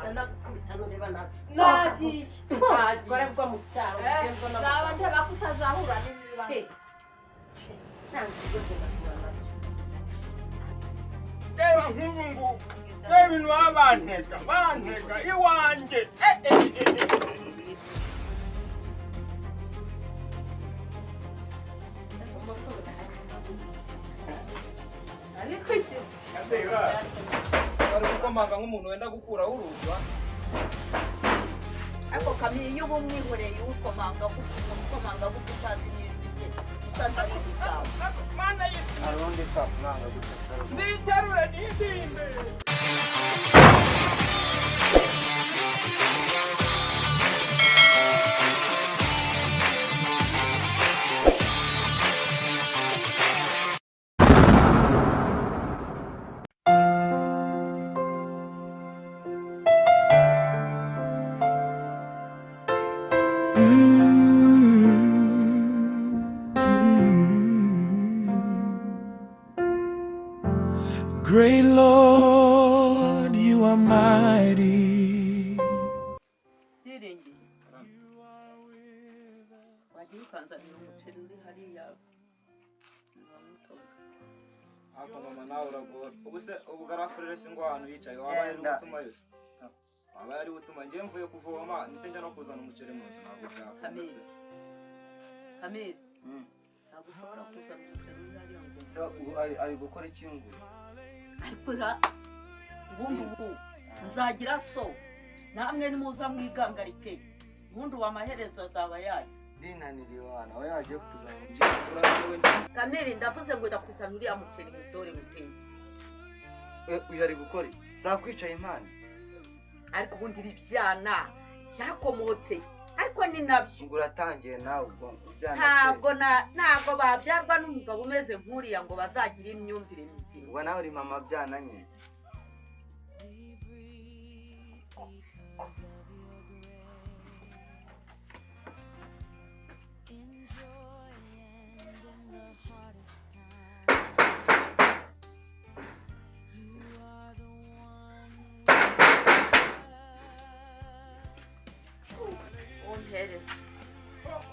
Ndanagukubita nureba nabi. Nagiye. Ubugore bwo mu cyaro bugenzwa Nzaba n'abagabo. ndeba ko utazahura n'ibibazo. Cye. Cye. Ntabwo ugomba guhura nabyo. Reba nk'ubu ngubu, reba ibintu baba bantega, bantega iwanjye. Eh, eh, eh, eh, eh. Ariko ikize. Bari gukomanga nk'umuntu wenda gukuraho urugi wa. Ariko Kamiye, iyo uba umwihoreye, ukomanga gutya, umuntu ukomanga gutya utazi n'ijwi rye, usanze ari igisabo. Mana y'isi! Arundi sakumanga gutya. Nziterure nidimbe. Great Lord, you are mighty. Byiringiye, wagiye ukanzanira umuceri uri hariya mutoga. Ariko mama, nawe uragora. Ubu se ubu garafurere si ngo ahantu yicaye waba ari Genda. gutuma yose. Waba ari gutuma njye mvuye kuvoma ndetse njya no kuzana umuceri mu nzu, ntabwo byakunda. Kamiri, Kamiri, ntabwo ushobora kuzana umuceri uri hariya ngo Se ubu ari gukora iki ngo? Ariko ra, ubundi ubu nzagira so namwe nimuza mwigangarike, ubundi ubu amaherezo azaba yayo. Ndinaniriwe hano, aho yagiye kuzana umuceri. Uraniwe njye. Kamiri, ndavuze ngo ndakuzana uriya muceri mutore muteke. Eh, uyu ari gukora iki? Zakwicaye impande. Ariko ubundi ibi byana byakomotse, ariko ni nabyo. Ubwo uratangiye nawe ubwo ujyana se. Ntabwo babyarwa n'umugabo umeze nk'uriya ngo bazagire imyumvire mizima. Ubwo nawe uri mama byana nyine. Umpereza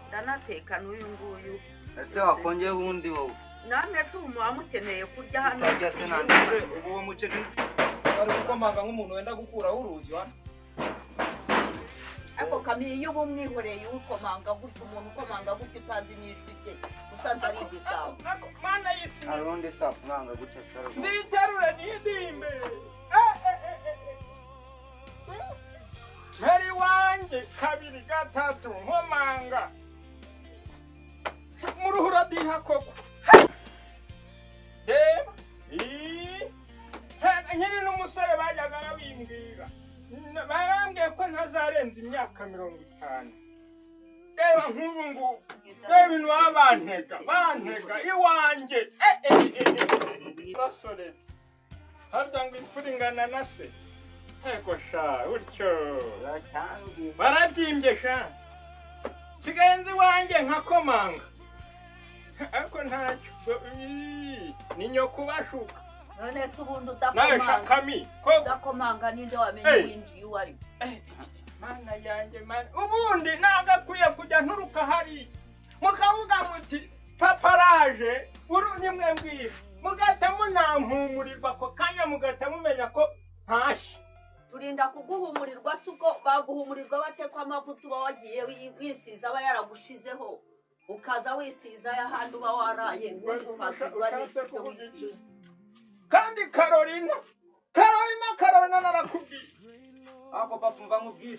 ndanateka n'uyu nguyu. Ese wakongeyeho undi wowe? Namwe se ubu muba mukeneye kurya hano? Utarya se nande? Ese ubu uwo muceri bari gukomanga nk'umuntu wenda gukuraho urugi wa. Ariko Kamiye, iyo uba umwihoreye, ukomanga gutya, umuntu ukomanga gutya utazi n'ijwi rye, usanze ari igisabo. Mana y'isi! Arundi sakumanga gutya. Nziterure nidimbe. Eh, eh, eh, eh, eh. Mpera iwanjye kabiri gatatu nkomanga muruhu uradiha koko. Reba. Ii. Nkiri n'umusore bajyaga babimbwira. Barambwiye ko ntazarenza imyaka 50. Reba nk'ubu ngubu, reba ibintu baba bantega, bantega iwanjye. Eh, eh, eh, eh, eh. Basoretse harya ngo imfura ingana na se. Ego sha, utyo. Uratangiye. Barabyimbye sha, nsigaye nzi iwanjye nkakomanga, ariko ntacyo. Ii, ni nyoko ubashuka. None se ubundi Nawe sha. udakomanga Kami koko. udakomanga ninde wamenya Hey. winjiye uwo ari we? Mana yanjye, mana! Ubundi nagakwiye kujya nturuka hariya mukavuga muti "Papa araje", uru nimwe mbwira, mugahita munampumurirwa ako kanya, mugahita mumenya ko ntashye. Turinda kuguhumurirwa se? Ubwo baguhumurirwa bate ko amavuta uba wagiye wisiza aba yaragushizeho, ukaza wisiza ay'ahandi uba waraye? Ubundi twabwirwa n'iki Ushatse ibyo kuvuga iki? wisize? Kandi Karolina, Karolina, Karolina, narakubwiye. Ako papa, mva nkubwire.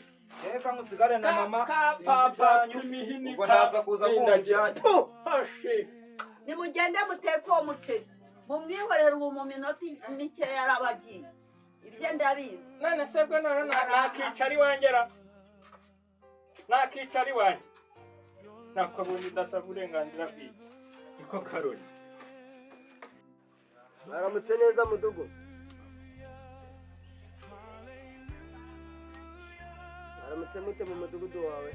Reka nkusigare na mama. Ka Sinzi papa ibyanyu. imihinika. Ubwo ndaza kuza kumva ibyanyu. Hashe. Nimugende muteke uwo muceri, mumwihorere. Ubu mu minota mikeya yaraba agiye, ibyo ndabizi. None se bwo none nakicara iwanjye ra? Nakicara iwanjye nako bundi udasaba uburenganzira bw'iki? Niko Karoli. Baramutse neza, mudugu. Baramutse mute mu mudugudu wawe?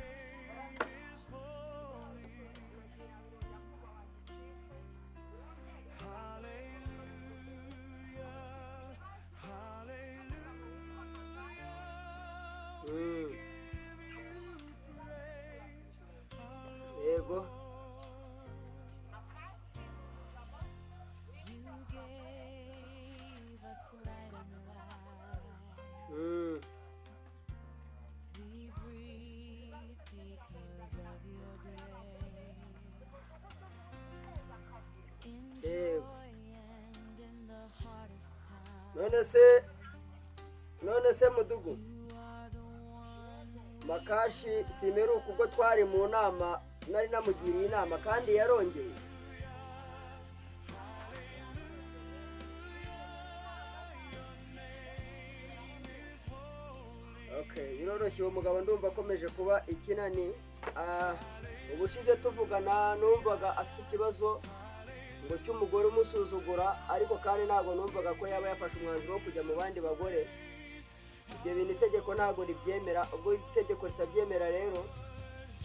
Yego. Yego. None se mudugu, Makashi simeruka ubwo twari mu nama, nari namugiriye inama kandi yarongeye. Okay, biroroshye. Uwo mugabo ndumva akomeje kuba ikinani. Ubushize tuvugana numvaga afite ikibazo ngo cy'umugore umusuzugura, ariko kandi ntabwo numvaga ko yaba yafashe umwanzuro wo kujya mu bandi bagore. Ibyo bintu itegeko ntabwo ribyemera. Ubwo itegeko ritabyemera rero,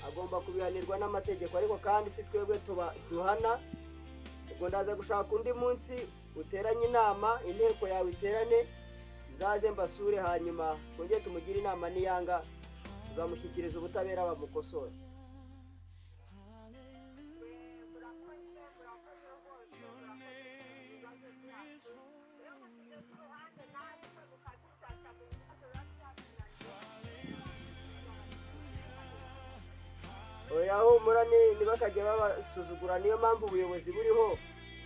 agomba kubihanirwa n'amategeko, ariko kandi si twebwe tuba duhana. Ubwo ndaza gushaka undi munsi uteranye inama, inteko yawe iterane, nzaze mbasure, hanyuma twongere tumugire inama. Niyanga tuzamushyikiriza ubutabera bamukosore. Oya, humura, ntibakajya babasuzugura. Niyo mpamvu ubuyobozi buriho,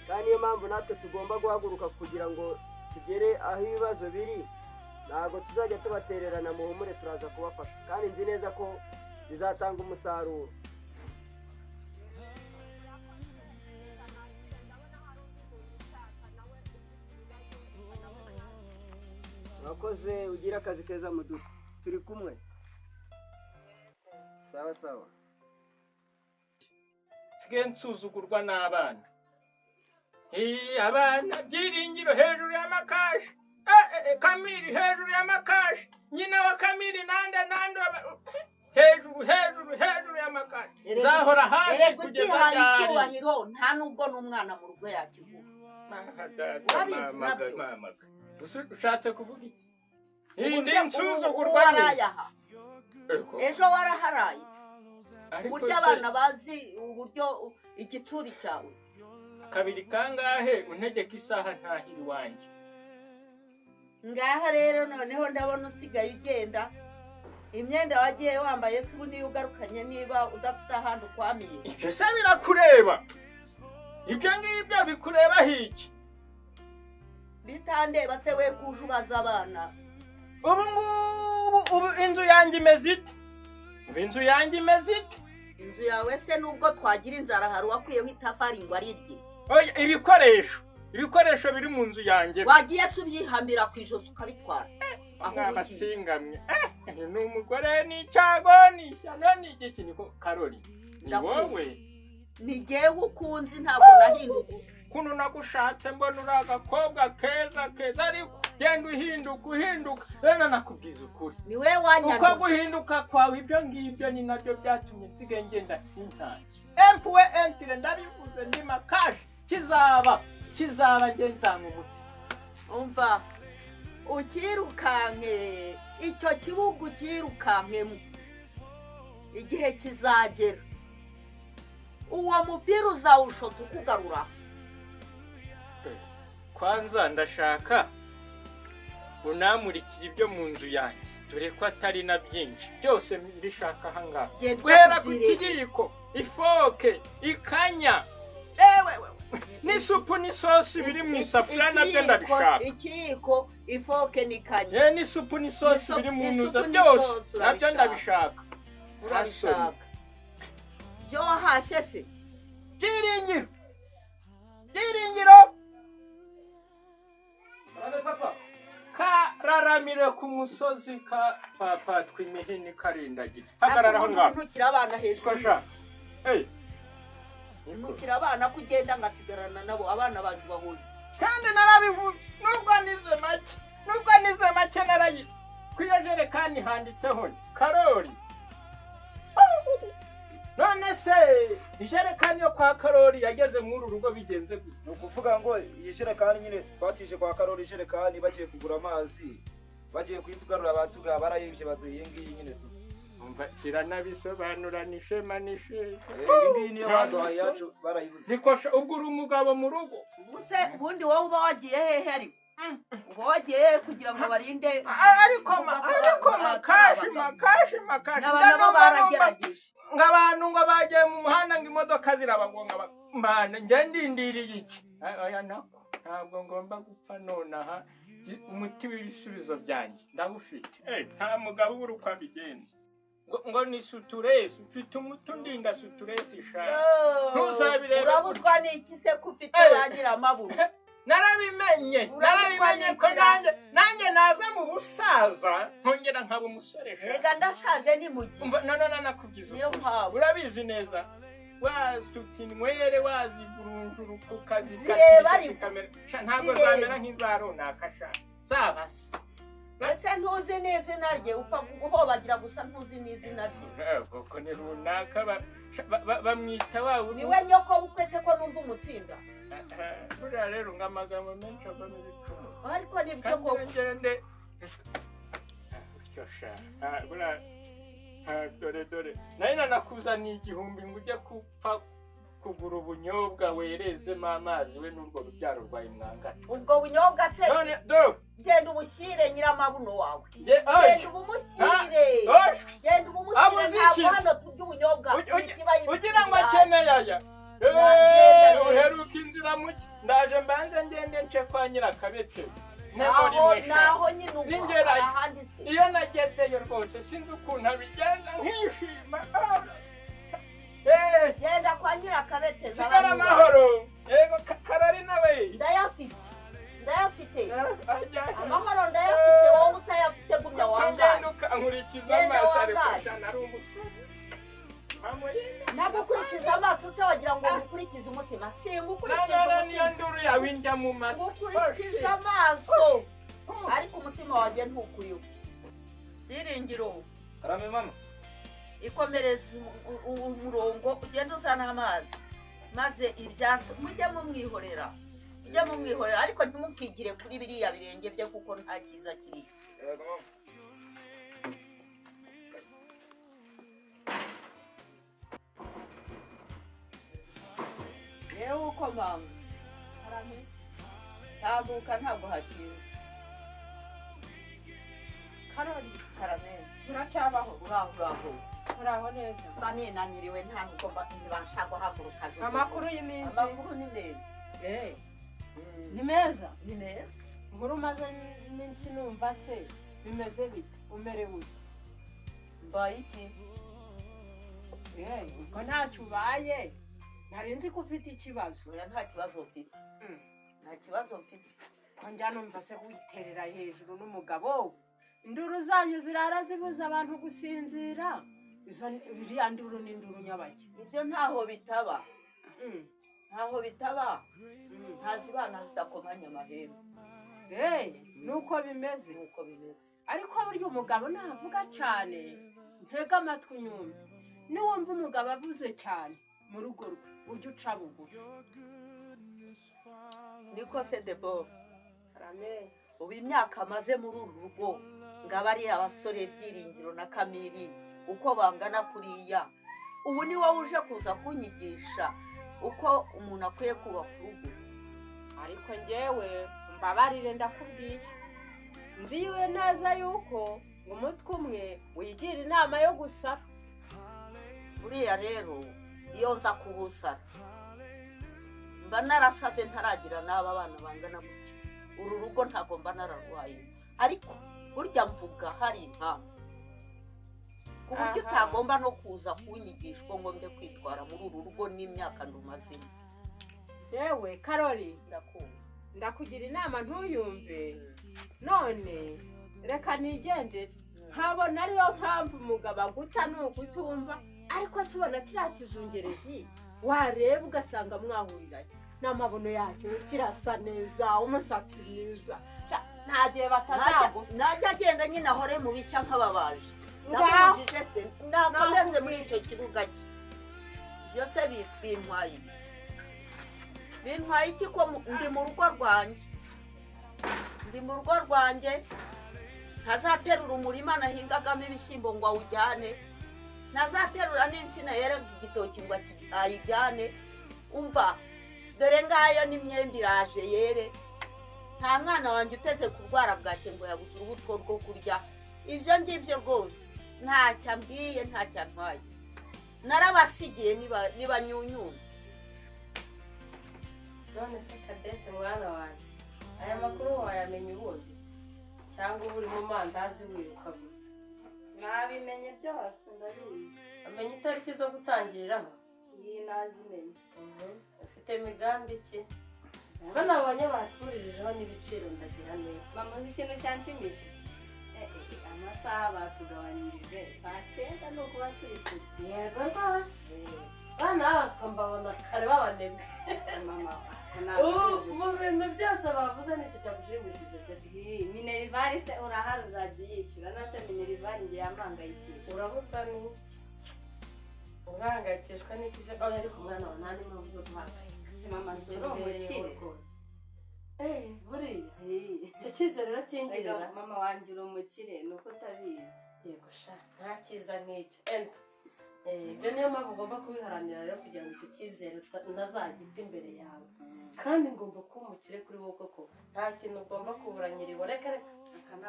kandi niyo mpamvu natwe tugomba guhaguruka kugira ngo tugere aho ibibazo biri. Ntabwo tuzajya tubatererana, muhumure, turaza kubafasha, kandi nzi neza ko bizatanga umusaruro. Urakoze, ugire akazi keza mudugu, turi kumwe. Sawa sawa. Nsigaye nsuzugurwa n'abana. Abana, Byiringiro hejuru y'amakashi, Kamiri hejuru y'amakashi, nyina wa Kamiri, nande nande, hejuru hejuru hejuru y'amakashi. Nzahora hasi Erega kugeza utihaye ryari? icyubahiro, nta nubwo n'umwana mu rugo yakiguha. Mama, data, Urabizi mama, nabyo. mama. Ushatse kuvuga iki? Ubu Ndi se nsuzugurwa ubu nyine. waraye aha? Ego. Ejo waraharaye? Ariko Uburyo se, abana bazi uburyo igitsuri cyawe. Kabiri kangahe untegeka isaha ntahira iwanjye? Ngaha rero noneho ndabona usigaye ugenda imyenda wagiye wambaye, se ubu niyo ugarukanye niba udafite ahandi ukwamiye? Ibyo se birakureba? Ibyo ngibyo bikureba hiki? Bitandeba se, we kuje ubaza abana? Ubu ngubu, ubu inzu yanjye imeze ite? Ubu inzu yanjye imeze ite? Inzu yawe se, nubwo twagira inzara, hari uwakwiyeho itafari ngo arirye? Oya, ibikoresho biri mu nzu yanjye. Wagiye se ubyihambira ku ijosi ukabitwara aho ugiye? Mwabasingamwe, ni umugore, ni icyago, ni ishyano, ni igiki? Niko Karori, ni Ndakumva. wowe. Ni jyewe ukunzi, ntabwo nahindutse. Kuno nagushatse mbona uri agakobwa keza keza, ariko genda uhinduka uhinduka. Rero nakubwiza ukuri, Ni we uko wanyanduje. guhinduka kwawe, ibyo ngibyo ni nabyo byatumye nsigaye ngenda sintaye empuwe entire. Ndabivuze, ndi Makashi, kizaba kizaba, nge nzanywa umuti. Umva, ukirukanke icyo kibuga, ukirukankemo, igihe kizagera uwo mupira uzawushota ukugarura. Kwanza ndashaka unamurikira ibyo mu nzu yanjye, dore ko atari na byinshi, byose mbishaka ahangaha. Genda Guhera ku kuzireba. kiyiko, ifoke, ikanya, ewe n'isupu n'isosi biri mu isafuriya, nabyo ndabishaka. Ikiyiko, ifoke n'ikanya. Ye, n'isupu n'isosi biri mu ntuza, Isupu byose n'isosi nabyo urabishaka. ndabishaka. Urabishaka byo wahashye se? Byiringiro, Byiringiro! Karame, papa. Kararamire ku musozi, ka papatwa imihini karindagira. Hagarara aho ngaho. Ntukire abana hejuru. Kosha. Hey. Ntukire abana, ko ugenda ngasigarana nabo, abana banjye bahuye iki? Kandi narabivuze, nubwo nize make narayi ku iyo jerekani handitseho Karori. None se ijerekani yo kwa Karori yageze muri uru rugo bigenze gute? Ni ukuvuga ngo iyi jerekani nyine twatije kwa Karori, ijerekani bagiye kugura amazi, bagiye kuyitugarura, batuga barayibye, baduha iyi ngiyi nyine tu. Umva, kiranabisobanura n'ishema n'isheja. Iyi ngiyi niyo baduhaye, yacu barayibuze. Niko sha, ubwo uri umugabo mu rugo. Ubuse ubundi wowe uba wagiye hehe? Ariko uba wagiye hehe kugira ngo barinde? Ariko ariko makashi, makashi, makashi. N'aba nabo Numva baragerageje. Ngo abantu ngo bagiye mu muhanda, ngo imodoka zirabagonga, mana, njye ndindiriye iki? Oya, nako ntabwo ngomba gupfa nonaha. Umuti w'ibisubizo byanjye ndawufite. Nta mugabo ubura uko abigenza, ngo ni stress. Mfite umuti undinda stress sha, ntuzabirebe. Urabuzwa n'iki se ko ufite ba nyiramabuno? Narabimenye. Urabuzwa Narabimenye ko n'iki? nanjye nava mu busaza nkongera nkaba umusore sha. Reka, ndashaje ni mu gihe. Umva, no, nakubwiza Niyo ukuri. mpamvu. Urabizi neza, wasuka inywere, wazigurunjuruka, ukazikatisha Zireba ariko. zikamera. Sha, ntabwo Zireba. zamera nk'iza runaka sha, zaba se. Ese ntuzi n'izina rye? Upfa guhobagira gusa, ntuzi n'izina rye. Koko ni runaka, sha, bamwita wa wundi. Niwe nyoko bukwe se ko numva umutsinda? Buriya rero ngo amagambo menshi avamo ibicumuro. Ariko nibyo Kandi koko. ngende utyo sha. Buriya, dore dore nari nanakuzaniye 1000 ngo ujye gupfa kugura ubunyobwa werezemo amazi, we n'urwo rubyaro rwawe mwangana. Ubwo bunyobwa se? None do. Genda ubushyire nyiramabuno wawe. Nge Genda ubumushyire. Oshwi. Genda ubumushyire. Abuze Ntabwo iki se? hano turya ubunyobwa. Imitiba Ugira ngo y'ibishyimbo. akeneye aya? Nagenda rero. Uheruka inzira muki, ndaje mbanze ngende nce kwa nyirakabece. Naho Ntemo rimwe sha. naho nyine ubwo Ningerayo. ahandi se? Iyo nagezeyo rwose sinzi ukuntu abigenza nkishima. Genda kwa nyirakabete. Sigara amahoro. Yego, karari nawe. Ndayafite, ndayafite. Ajya. Amahoro ndayafite, wowe utayafite gumya wangare. Ngenda ukankurikiza Genda amaso, ariko wangare. sha nari umusore. Amuyina. Nagukurikiza amaso se wagira ngo ngukurikize umutima? Singukurikije Nanara niyo umutima. nduru yawe injya mu matwi. Ngukurikije amaso ariko umutima wanjye ntukuriho, Byiringiro. Karame mama. Ikomereza umurongo, ugende uzana amazi maze ibyaso mujye mumwihorera, mujye mumwihorera, ariko ntimukigire kuri biriya birenge bye kuko nta cyiza kiriyo. Yego mama. Yewe, uko mama, tambuka, ntabwo hakinze. Karori. Karame. Uracyabaho? Uraho, uraho. Uraho neza? Mba ninaniriwe, nta nubwo ntibasha guhaguruka. Amakuru y'iminsi? Amakuru ni meza. Ni meza? Ni meza. Inkuru umaze iminsi numva se bimeze bite? Umerewe ute? Mbaye iki? Ubwo ntacyo ubaye, nari nzi ko ufite ikibazo. Oya, nta kibazo mfite. Nta kibazo mfite. Ko njya numva se witerera hejuru n'umugabo, induru zanyu zirara zibuza abantu gusinzira, izo iriya nduru ni induru nyabaki? Ibyo ntaho bitaba. Ntaho bitaba. Ntazibana zidakomanya amahembe. Nuko bimeze. Nuko bimeze. Ariko burya umugabo navuga cyane, ntega amatwi unyumve. Niwumva umugabo avuze cyane mu rugo rwe, ujye uca bugufi. Niko se Debo? Karame. Ubu imyaka amaze muri uru rugo, ngo abe ari abasore Byiringiro na Kamiri uko bangana kuriya, ubu ni wowe uje kuza kunyigisha uko umuntu akwiye kubaka urugo? Ariko njyewe mbabarire, ndakubwiye, nziwe neza yuko umutwe umwe wigira inama yo gusara. Buriya rero iyo nza kuwusara mba narasaze ntaragira n'aba bana bangana gutya. Uru rugo ntabwo mba nararwaye, ariko burya mvuga hari impamvu, ku buryo utagomba no kuza kunyigisha uko ngombye kwitwara muri uru rugo n'imyaka ndumazemo. Yewe Karori. Ndakumva. Ndakugira inama ntuyumve, none reka nigendere. Nkabona ariyo mpamvu umugabo aguta ni ukutumva. Ariko se ubona kiriya kizungerezi wareba ugasanga mwahuriranye n'amabuno yacyo, kirasa neza, umusatsi mwiza. Sha, nta gihe batazaguta. Najya agenda nyine ahore mu bishya nk'ababaji. Ngaho. Ndamubujije se? Nakomeze muri icyo kibuga cye. Byose bintwaye iki? Bintwaye iki ko ndi mu rugo rwanjye? Ndi mu rugo rwanjye. Ntazaterura umurima nahingagamo ibishyimbo ngo awujyane. Ntazaterura n'insina yeraga igitoki ngo ayijyane. Umva, dore ngayo n'imyembe iraje yere. Nta mwana wanjye uteze kurwara bwake ngo yabuze urubuto rwo kurya. Ibyo ngibyo rwose ntacyo ambwiye, ntacyo antwaye. Narabasigiye nibanyunyuze. None se Cadette, mwana wanjye, aya makuru wayamenya ubundi cyangwa uba uri mu mandazi wiruka gusa? Nabimenye byose, ndabizi. Amenya itariki zo gutangiriraho? Iyi nazimenye. Ufite migambi ki, ko nabonye batwuririjeho n'ibiciro? Ndagira neza. Mama, uzi ikintu cyanshimishije? Amasaha batugabanyirije, saa 9 ni ukuba turi kure. Yego rwose, bana babaswa mbabona kare babanebwe. Mama. Ubu mu bintu byose bavuze nicyo cyagushimishije mbese? Minerval se urahari, uzajya uyishyura na se? Minerval njye yampangayikisha. Urabuzwa n'iki? Uhangayikishwa n'iki se? Oya, ariko umwana wawe nta n'impamvu zo guhangayika. Se mama, si uri umukire? Rwose. Buriya icyo cyizere urakingirira. Erega mama wanjye, uri umukire, ni uko utabizi. Yego sha, nta cyiza nk'icyo enda. Ibyo niyo mpamvu ugomba kubiharanira rero, kugira ngo icyo cyizere ntazagite imbere yawe. Kandi ngomba kuba umukire kuri wowe koko. Nta kintu ugomba kubura nyiribo, reka reka.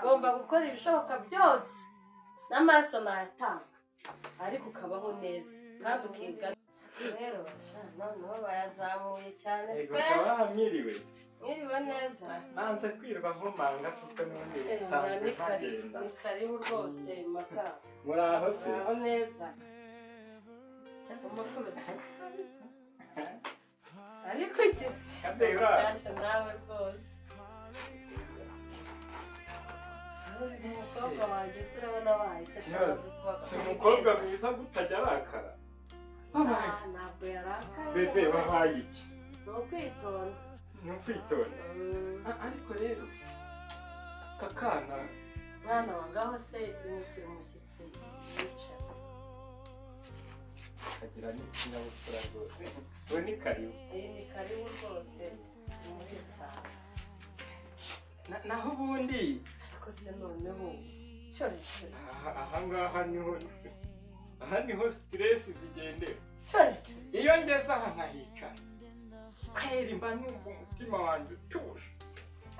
Ugomba gukora ibishoboka byose, n'amaraso nayatanga, ariko ukabaho neza kandi ukiga rero. Sha, noneho bayazamuye cyane Yego. pe. Bakaba mwiriwe. Mwiriwe neza. Nanze kwirwa nkomanga kuko n'ubundi nsanzwe Ni karibu. mpagenda. Ni karibu rwose, maka. Muraho se? Muraho neza. Amakuru se? Ariko iki se? Kade, uraho? Kasha nawe rwose. Umukobwa wanjye se urabona waye icyo Ikibazo, tumaze kubaka? Si umukobwa mwiza gutajya arakara? Wabaye Ah, ntabwo yarakaye. Bébé, wabaye iki? Ni ukwitonda. Ni ukwitonda. Ah, ariko rero aka kana Mwana wa, ngaho se imukira umushyitsi, wicara. Kagira n'ikinyabupfura rwose. Ubu ni karibu. Iyi ni karibu rwose, muri sala. Naho ubundi Ariko se noneho cyore cyore. Aha ngaha niho, aha niho stress zigendera. Cyore cyore. Iyo ngeze aha nkahicara kweri, mba numva umutima wanjye utuje.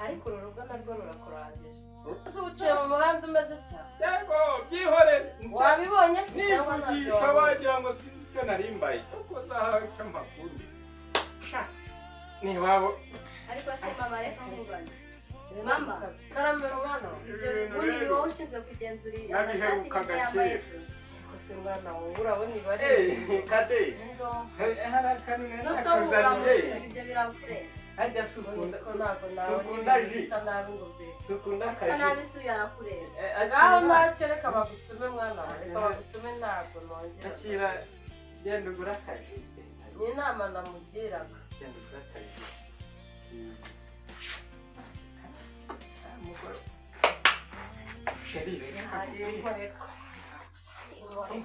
Ariko uru rugo narwo rurakurangije. Ese uciye mu muhanda umeze utya? Yego, byihorere. Wabibonye se cyangwa ntabyo Nivugisha wabonye? wagira ngo sinzi icyo narimbaye, kuko zahawe icyo mpakundi. Sha, ni iwabo. Ariko se mama, reka nkubaze. Mama. Karamera, mwana wawe. Ibi bintu Ubundi ni rero wowe ushinzwe kugenzura amashati nabiherukaga n'ibyo yambaye kera. byose. Ariko se mwana wawe, urabona ibari? Kade, hari akantu nari No so nakuzaniye. uramushinzwe, ibyo birakureba. Harya si ukunda Ko ntabwo nawe sukunda ibintu ji? bisa nabi ngo be. Si ukunda Bisa akaji? nabi si uyu arakureba. Ngaho Akira. ntacyo, reka bagutume mwana wawe, reka bagutume, ntabwo nongera. Akira, genda ugure akaji. Ni inama namugiraga. Genda ugure akaji. Umugore chérie, reka nkubwire. Inkorerwa.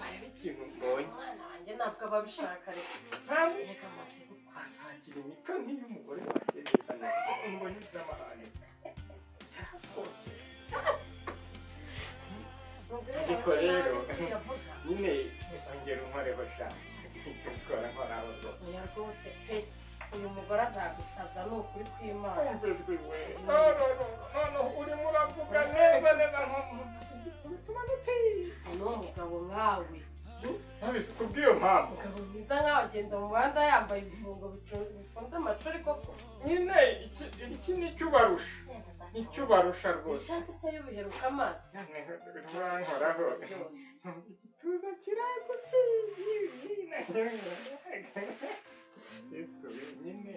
Hari ikintu mbonye. Umwana wanjye ntabwo aba abishaka, reka Ntabwo reka, amaze gukura. Azagira imico nk'iy'umugore wanjye neza neza. Mbonye iby'amahane yarakonje. Ariko rero nyine ongera unkoreho sha, icyo nkoraho rwose. Oya rwose pe, uyu mugore azagusaza, ni ukuri kw'Imana. Wumvijwe we. No, no, no, no, no, urimo uravuga neza neza nkumvise igituba tumanutse. Ni umugabo nkawe. Ntabizi kubw'iyo mpamvu. Umugabo mwiza nkawe agenda mu muhanda yambaye ibifungo bifunze amacuri koko? Nyine iki nicyo ubarusha, nicyo ubarusha rwose. Ishati se y'ubuheruka amazi. Urimo urankoraho. Byose. Igituza kiragutse. Yesu we, nyine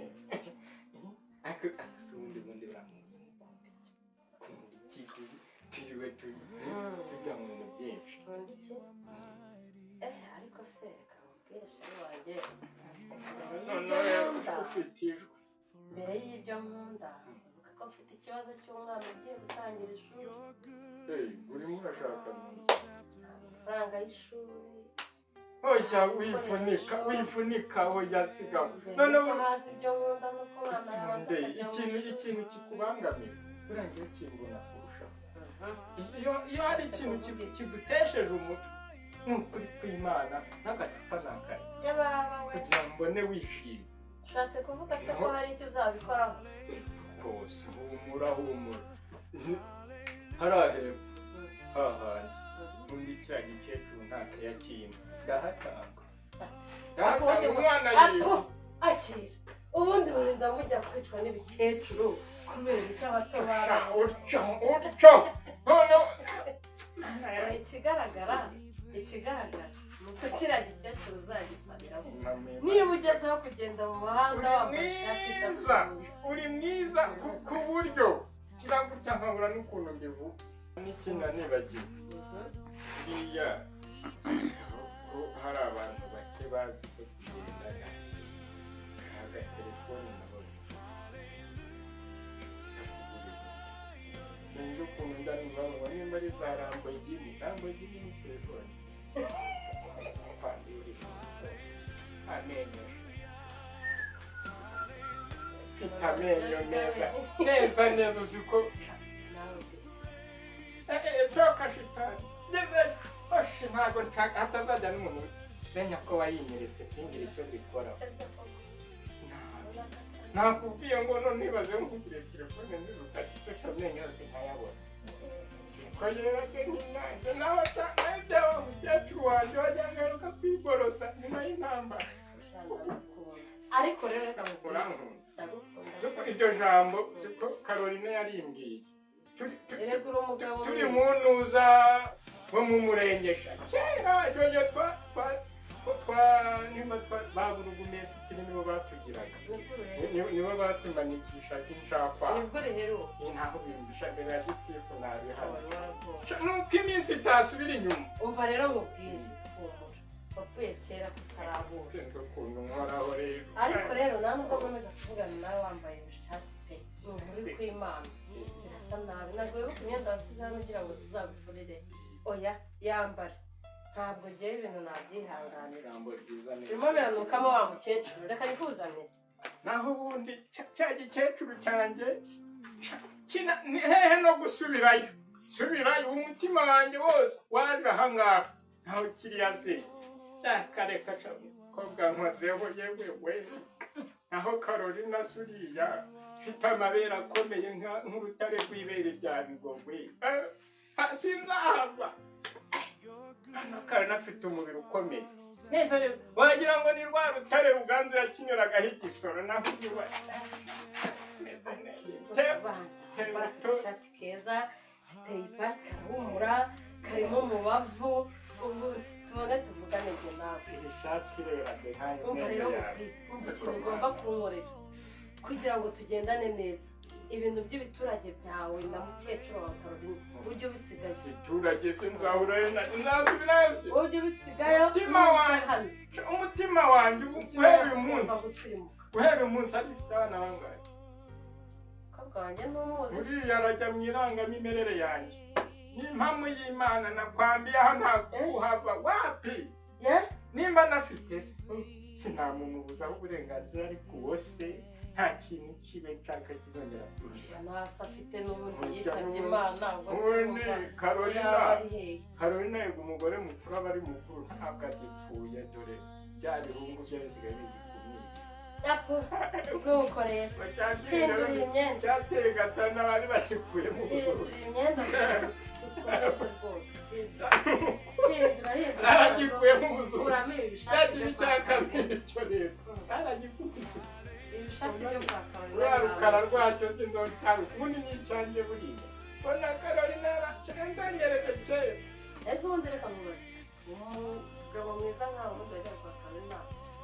ariko si ubundi uramuzi, mukunda iki, kunda iki? Turiwe tujya mu bintu byinshi. Nkunda iki? Ariko se reka nkubwire, chéri wanjye, mbere Noneho y'ibyo nkunda, ufite ijwi. Mbere y'ibyo nkunda, ibuka ko mfite ikibazo cy'umwana ugiye gutangira ishuri. Urimo urashaka mu Amafaranga y'ishuri. Oya, wifunika, wifunika, oya, sigaho. Mbere Noneho yuko haza ibyo nkunda nuko umwana yabanza itonde. akajya mu Ikintu ishuri. ikintu kikubangamira burangiye kimbona kurushaho. Iyo hari ikintu kigutesheje umutwe. Ni ukuri kw'Imana, n'agacupa nakare Yababa we! Kugira ngo mbone wishimye. Ushatse kuvuga se ko hari icyo uzabikoraho? Rwose humura, humura. Hariya hepfo hahandi undi kiriya gikecuru nta kayakimba, ndahatanga, ndahatanga umwana yiwe. Apo, akira. Ubundi burinda bujya kwicwa n'ibikecuru kubera icyo abato baraho. Utyo utyo noneho. Ikigaragara ni uko kiriya gikecuru uzagisabiramo niba ugezeho kugenda mu muhanda Uri wambaye ishati mwiza. idafunze. Uri mwiza ku buryo kiragutya nkabura n'ukuntu mbivuga n'ikina nibagiwe buriya ko hari abantu bake bazi ko tugendana agatelefone nabo. Sinzi ukuntu ndabibabona, nimba ari za Lamborghini, Lamborghini ni telefone kwandi uri amenyo, mfite amenyo meza neza neza, uzi ko toka shitani ngeze oshi, ntabwo nshaka hatazajya n'umuntu menya ko wayinyeretse, singire icyo mbikoraho. Nakubwiye ngo none nibaze nkugire telefone nziza ukagiseka amenyo yose nkayabona, siko yeraga nk'inyange nawe nawe wa mukecuru wanjye wajyaga aheruka kwiborosa nyuma y'intambara. Ariko rero reka nkubwire. Urankunda. Ndagukunda. Siko iryo jambo, siko Caroline yarimbwiye. Erega uri umugabo Turi mwiza. mu ntuza wo mu murenge sha kera iryo twa nimba twa ba burugumesitiri nibo batugiraga. Nibwo riheruka. Nibo batumanikishaga incakwa. Nibwo riheruka. Ntaho bimbisha mbere ya gitifu nabihana. Wari waragowe. Nuko iminsi itasubira inyuma. Umva rero nkubwire, humura, wapfuye kera tutarahura. Sinzi ukuntu nkoraho rero. Ariko rero nta nubwo nkomeza kuvugana nawe wambaye ishati pe, ni ukuri kw'Imana birasa nabi. Ntabwo wibuka imyenda wasize hano ugira ngo tuzagufurire? Oya, yambare, ntabwo ngewe ibintu nabyihanganira. Ijambo ryiza ni Birimo biranukamo wa mukecuru, reka nikuzanire. Naho ubundi cya gikecuru cyanjye ni hehe no gusubirayo, subirayo, umutima wanjye wose waje ahangaha, ntaho kiriya se kareka kobwa nkozeho yewe we. Naho Carolina suriya mfite amabere akomeye nk'urutare rw'ibere rya Bigogwe. Sinzahava hano. Karina afite umubiri ukomeye neza neza, wagira ngo ni rwa rutare Ruganzu yakinyuragaho igisoro, naho uyu neza neza. Ubanza wambara agashati keza gateye ipasi, karahumura, karimo umubavu, ubundi tubone tuvugane njye nawe. Iri shati rero nkayo Umva rero myenda yawe. nkubwire, umva ikintu ugomba kunkorera kugira ngo tugendane neza: ibintu by'ibiturage byawe na mukecuru wawe Caroline ujye ubisigayo. Igiturage se nzahurayo na nzasubirayo se? Ujye ubisigayo. Umutima nuza wanjye. hano Umutima wanjye ubu guhera uyu ugomba munsi, gusirimuka. guhera uyu munsi agifite abana bangahe? Umukobwa wanjye ntumuzi se? Uriya arajya mu irangamimerere yanjye, ni impamo y'Imana nakwambiye aho ntakuhava wapi. Ye? Nimba nafite se sinamumubuzaho uburenganzira, ariko uwo se nta kintu kibe nshaka kizongera kuza. Oya, ntasi afite n'ubundi Burya yitabye Imana, ubwo se ubundi urumva se Carolina, yaba ari hehe? Carolina yego, umugore mukuru aba ari mukuru, ntabwo agipfuye, dore bya bihungu bye bisigaye bizi kumwica. Apo, nuko rero hindura iyi myenda. Cyateye gatana bari bagikuye mu buzuru. Hindura imyenda dukomeze rwose, hindura, hindura, hindura. Baragikuye mu buzuru. Kuramo ibi bishati Cyagira byo icya kwa kabiri cyo rero baragikubise. Ibi bishati byo kwa Carolina Ruriya rukara ntabwo rwacyo sinzi aho cyari ubundi ni icyanjye buriya, mbona Carolina yaranyeretse kera. Ese ubundi reka mubaze, umugabo mwiza nkawe ubundi wajya kwa Carolina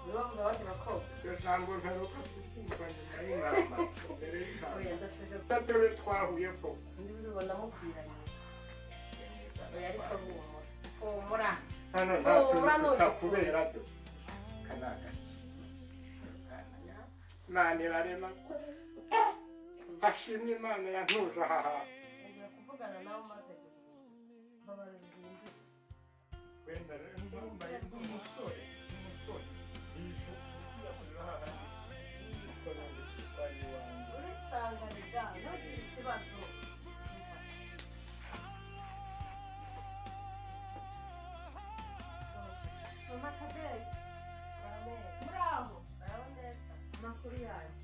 niwe wabuze abandi bakobwa? Iryo jambo mperuka kukumva nyuma y'intambara, mbere Oya, y'intambara. ndashaka Dore twahuye koko. Ndi bubibona mukwiranye. Oya, ariko humura, humura. Hano nta Humura. tuntu tutakubera Ntugipfuye. do aka ni agaki. Imana irarema ko hashimwe Imana yantuje aha hantu. Ngiye kuvugana nawe umaze mbabarira uhindure. Wenda rero ndambaye nk'umusore umusore yishu hahandi kuko nanjye sitwaye iwanjye. Uritangariza, ntugire ikibazo.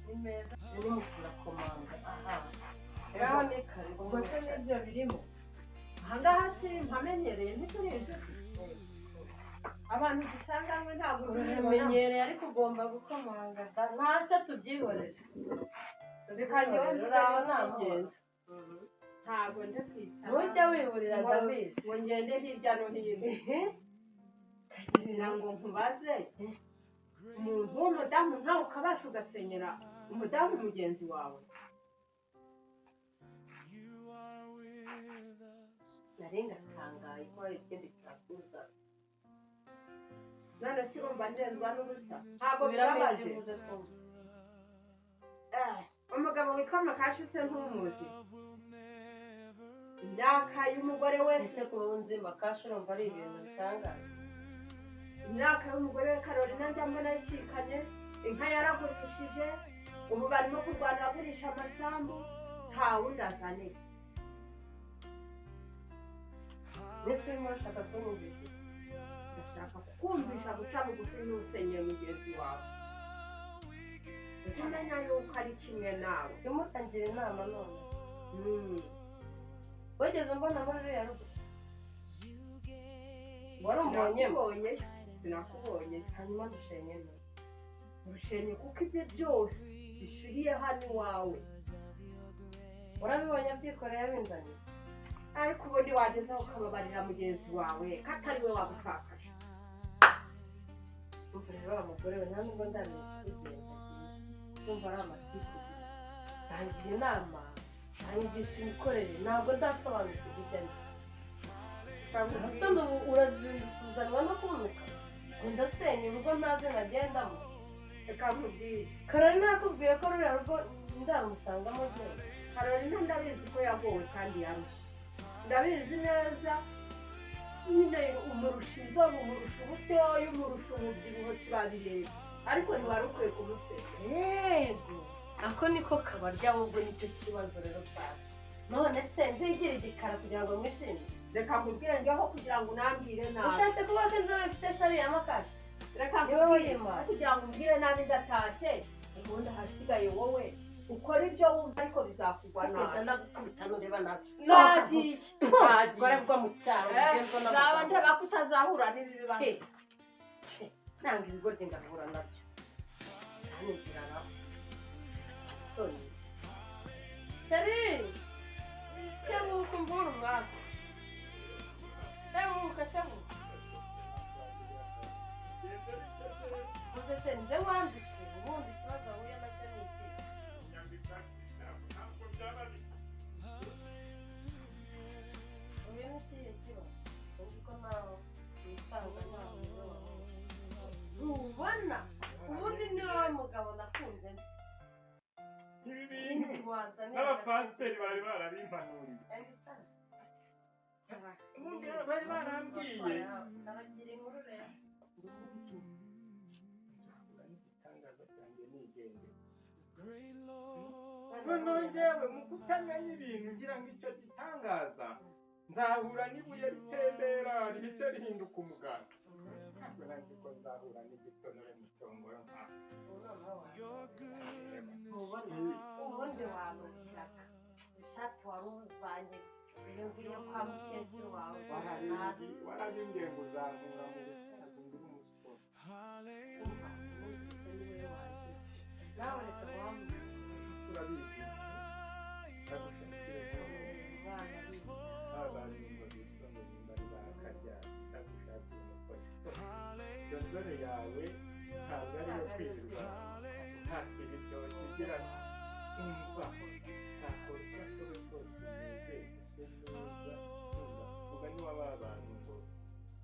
Ni meza. Ni mu kirakomanga aha. Ngaho ni karibu. Ubwo se n'ibyo birimo ahangaha simpamenyereye, ntituri inshuti, abantu dusanganywe ntabwo urabibona. Uramenyereye, ariko ugomba gukomanga da, ntacyo, tubyihorere. Reka njyewe mvuge. Uraho ni amahoro. N'icy'ingenzi, ntabwo nje kwicara Ntujya wiburira, ndabizi. Ngo ngende hirya no hino kugira ngo nkubaze umuntu w'umudamu nkawe ukabasha ugasenyera umudamu mugenzi wawe. Nari ngatangaye ko hari ikindi cyakuza. None se urumva ndenzwa n'ubusa? Ntabwo Subiramo ibyo bibabaje. uvuze twumve. Umugabo witwa Makashi se ntumuzi? Imyaka y'umugore we Ese kuba unzi Makashi, urumva ari ibintu bitangaje? Imyaka y'umugore we Carolina njya mbona yicikanye, inka yaragurishije, ubu barimo kurwana agurisha amasambu, nta wundi azaniye. Mbese urimo urashaka kunyumvisha iki? Ndashaka kukumvisha guca bugufi ntusenyere mugenzi wawe, ujye umenya yuko ari kimwe nawe. Urimo urangira inama none? Wigeze umbona muri ruriya rugo? Wari umbonyemo? Sinakubonye, sinakubonye. Hanyuma dushenyemo? Urushenye kuko ibyo byose bishiriye hano iwawe. Urabibonye abyikoreye abinzaniye. Ariko ubundi wagezeho ukababarira mugenzi wawe ko atari we wagupfakaje. Umva rero wa mugore we, nta nubwo ndamenya ikikugenza, ndumva ari amatiku gusa. Tangira inama, anyigisha imikorere, ntabwo ndasobanukirwa ibyo ari byo. Umusore ubu urazindutse no kunuka ngo ndasenya urugo ntazi nagendamo. Reka nkubwire. Karori nakubwiye ko ruriya rugo ndamusangamo rwose. Carolina ndabizi ko yagowe kandi yarushye, ndabizi neza nyine. Umurusha inzobe, umurusha ubutoya, umurusha umubyibuho, turabireba, ariko ntiwari ukwiye kumusenya. Yego, ako niko kabarya ahubwo, nicyo kibazo rero twazi. None se nzigira igikara kugira ngo mwishime? Reka nkubwire, njyeho kugira ngo unambwire nabi. Ushatse kuvuga ko inzobe mfite se ari iya Makashi? Reka Ni wowe nkubwire. yimpaye. Kugira ngo umbwire nabi, ndatashye ubundi ahasigaye wowe ukora ibyo wumva, ariko bizakugwa Nakubita, nabi. ndagukubita nureba nabi. Nagiye. Gore bwo mu cyaro ugenzwa Naba n'amagambo. ndeba ko utazahura n'ibi bibazo. Cye cye, nanga ibigoryi ngahura nabyo hano inzira soni. Chéri, kebuka umvura umwaka, kebuka, kebuka. Uze chéri, nze wambike. Ubundi ikibazo wahuye nacyo ni iki? Ntabwo byaba bisa. Uyu ni ikihe kibazo? Uzi ko nawe wisanga ntawe ntubona. Ubundi ni wowe mugabo nakunze nzi. Ibi bintu n'abapasiteri bari barabimpanuriye, ubundi bari barambwiye. Ndabagira inkuru rero. Nzahura n'igitangaza cyanjye nigendera. Noneho njyewe mu kutamenya ibintu ngira ngo icyo gitangaza nzahura n'ibuye ritembera rihite rihinduka umuganda. Ntabwo nzi ko nzahura n'igitonore mu cyongoro nka Ntubona ubundi wanukiraga ishati wari uzanye iyo ngiyo kwa mukecuru wawe. Warabimbwiye ngo uzankura mu busaza ndi umusore. Umva, ubundi ni wowe wanjye nawe, reka wambwira. Urabizi, ndagushakire abantu ngo bitwa ngo nimba ari ba karyari, ndagushakira umukozi. Iyo nzobe yawe ntabwo ari iyo kwirirwa nta ibitoki igira. Umva, ntakora uko ashoboye kose unezerwe, use neza. Umva, mugani wa ba bantu ngo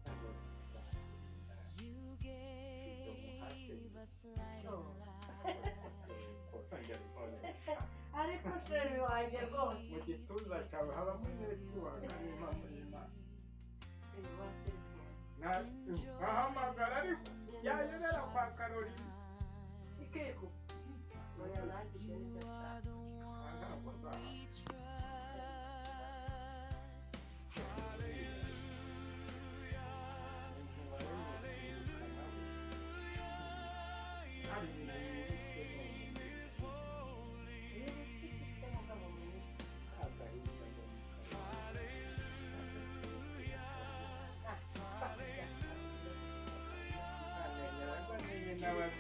ntabwo bakurinda ibyo muhate. Ariko chéri wanjye rwose. Mu gituza cyawe habamo netiwaka n'impamo y'Imana. Nkahamagara ariko yayobera kwa Karolina. Ikeko. Oya, nanjye ibyo nibyo nshaka. Ntabwo nzaha umuntu waremye kwiruka nawe hari ibintu yibitse none.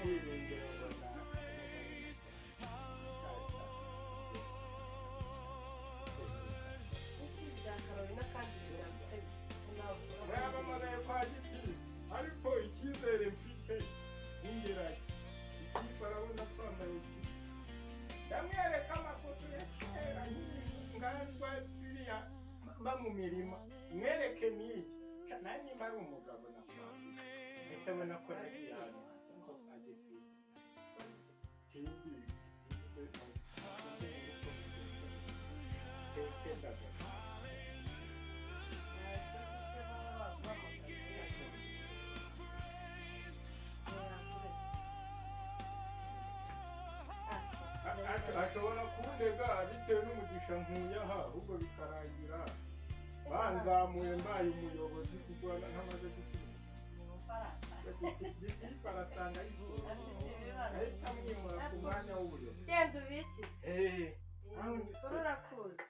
Ibyiringiro ngo na Bya Karolina kandi birambitse. Mwabamagaye kwa giti, ariko icyizere mfite n'ingerayo ikipe arabona twambaye kimwe. Ndamwereka amafoto ya kera nkiri biriya mba mu mirima, mwereke n'iyi nawe nimba ari umugabo nakwanga mpita mbona ko nagiye ahantu ko kwa giti kindi. Ashobora kundega bitewe n'umugisha nkuye aha, ahubwo bikarangira banzamuye mbaye umuyobozi kuko ntamaze gukina. Gitifu arasanga ahita amwimura ku mwanya w'ubuyobozi. Genda ubikize. Eh, aho ni se. Urakuzi.